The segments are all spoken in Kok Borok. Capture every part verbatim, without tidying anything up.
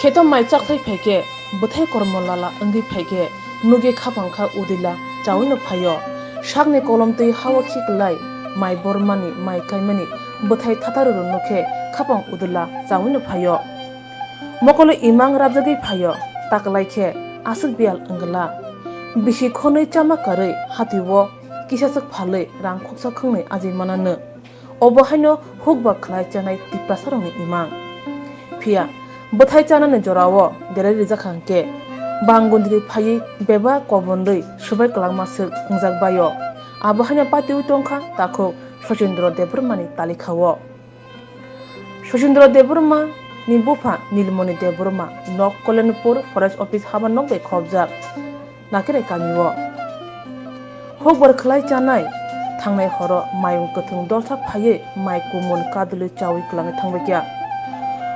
Kheto mai chakthai phaikhe, bwthai kormo lala wngwi phaikhe, nugwi khapang kha udila chawino phaio. Sakni kolomtwi hao khiklai, mai bormani, mai kaimani, bwthai thataruru nukhe khapang udila chawino phaio. Mokolo imang rabjagwi phaio, taklaikhe aswk biyal wngla. Bisi khonwi chama karwi hatiwo kisaswk phalwi rang khoksa khwngnwi ajwi mananw. Obo haino hukba khlai chanai Tiprasarokni imang. Phiya bwthai chanani jorao derai rijak kha hwnkhe, bangundri phaiwi bebak kobonrwi swbai kwlangma swk wngjak baio. Abo haino patiwi tongkha takhuk Sachindra Debbarmani talikha-o. Sachindra Debbarma ni bupha Nilmoni Debbarma nok Kalyapur Forest Office haba nok bai khobjak. Nakere kamio. Hukbar khlai chanai thangnai horo mayung kwthwng dolsa phaiwi mai kumun kadulwi chawi kwlangwi thangbaikha.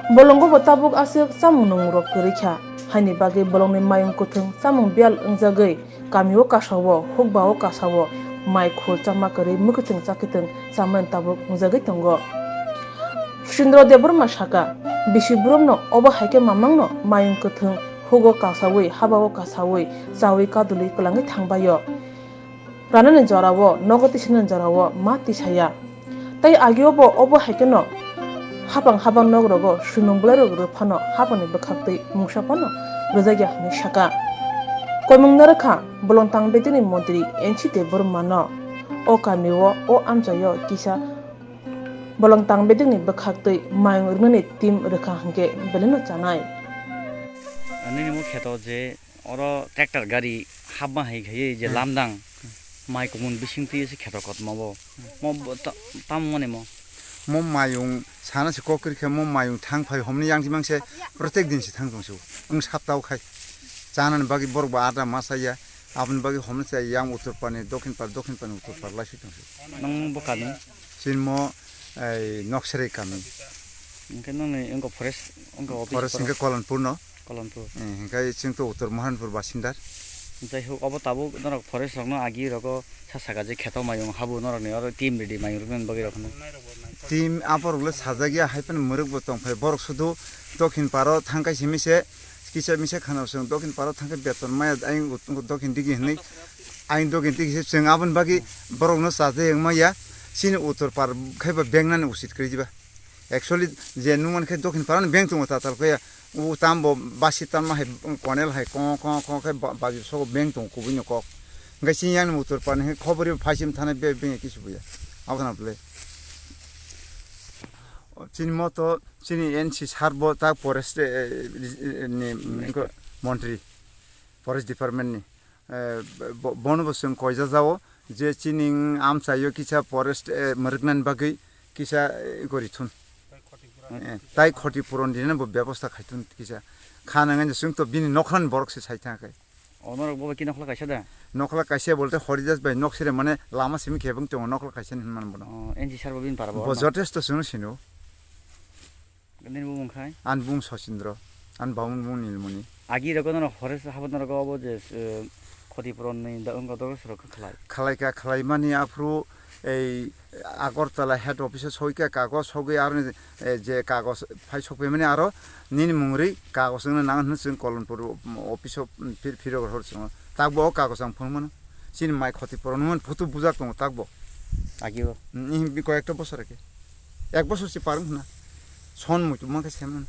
Bolongo bo tabuk aswk chamung nungrok kwrwi kha, haini bagwi bolongni mayung kwthwng chamung biyal wngjagwi kamio kasao hukbao kasao mai khul chama kwrwi mwkhwtwng chakhwtwng chamani tabuk wngjagwi tongo. Sachindra Debbarma saka, bisi borokno obo hai khe mamangno mayung kwthwng hugo kasawi, habao kasawi, chawi kadulwi kwlangwi thangbaio. Ranani jorao, nogo tisanani jorao ma tisaya. Tai agio bo obo hai kheno hapang hapang nogrogo swimung bwlairok rw phano hapangni bwkhaktwi mungsa phano rwjakya hwnwi saka. Koimung narwkha bolong tang bedekni montri N C Debbarmano o kamio o amchaio kisa bolong tang bedekni bwkhaktwi mayung rwnani team rwkha hwnkhe beleno chanai. Nini mukhe to je oro tractor gari hapma hai khaiwi je Hmm. lamdang mai kumun bising twi se kheto kotma bo. Hmm. Mo bo ta-, tam mone mo. Mo mayung sana se kok kri khe mo mayung thang phai homni yang jimang se protek din se thang tong su. Ang saptao khai. Chanani bagwi borok bo ada masa ya. Aboni bagwi homni se yang uttor pani, dokhin par, dokhin pani, uttor par lai si tong su. Nang bo kani? Chini mo, ei, Noksere kami. Hwnkhe nongni wngkha forest, wngkha office Forest borok? Hwnkhe Kolanpur no. Kolanpur. Eh, hwnkhe chwng to Uttor Mohanpur basindar. Jai hok, obo tabuk norok forest rokno agi rogo sa saka je kheto mayung habu norokni oro team ready mayung rwknani bagwi rok hwnwi. Team aborok le sajak ya, hai phano mwrwk bo tong phai. Borok sudu dokhin paro thang kai simi se, kisa misa khana chwng dokhin paro thang kai beton maya ayang ut-, dokhin digi hwnwi. Ayang dokhin digi se chwng aboni bagwi borokno sajak ya wngma ya. Chini uttor par khai ba bengnani usit kwrwi diba. Actually, je nung mankhe dokhin parano beng tongo tatal khe, o tambo basi tanma hai konel hai kong kong kong khe ba-, baji sogo beng tongo kubui ni kok. Hingke chini yang ni uttor parni hingke khobori phaisim thana be beng kisu buya. Abo khana bole. Chini moto, chini N C sar bo ta forest, eh, ni, montri, forest department ni. Eh, bo-, bono bo chwng koijajao je chini amchaio kisa forest, eh, mwrwknani bagwi kisa, eh, gori thun. Eh, tai khoti puron dinani bo bebosta khai thun kisa. Kha nang ani chwng to bini nokhrani borok se sai thang khe. O norok bo ki nokhla kaisa da? Nokhla kaisa bolte Horidas bai nok sire mane lama simi kebeng tongo nokhla kaisa ni hinmani bono. O, N G sar bo bini para bo Bo na? Jotesto chwngno sino. Nini bumung khai? Ani bumung Sachindra, ani bamung bumung Nilmoni. Agi rogo norok hore se habot norok obo je, eh, khoti puron ni da wngkha dorok se rok khlai. Khlai ka khlai mani aphuru ei Agartala head office o soi ka kagos sogwi aro ni, eh, je kagos phai sokphaimani aro nini mungri kagos wngna nang hwnwi chwng Kolonpur office o phir-, phirok hor chwngo. Takbo o kagos ang phone mano. Chini mai khoti puron mani photo bujak tongo takbo. Agi o? Hmm, koi ekta bosor age. Ek bosor se parwng hwna. Son muitu ma khe semano.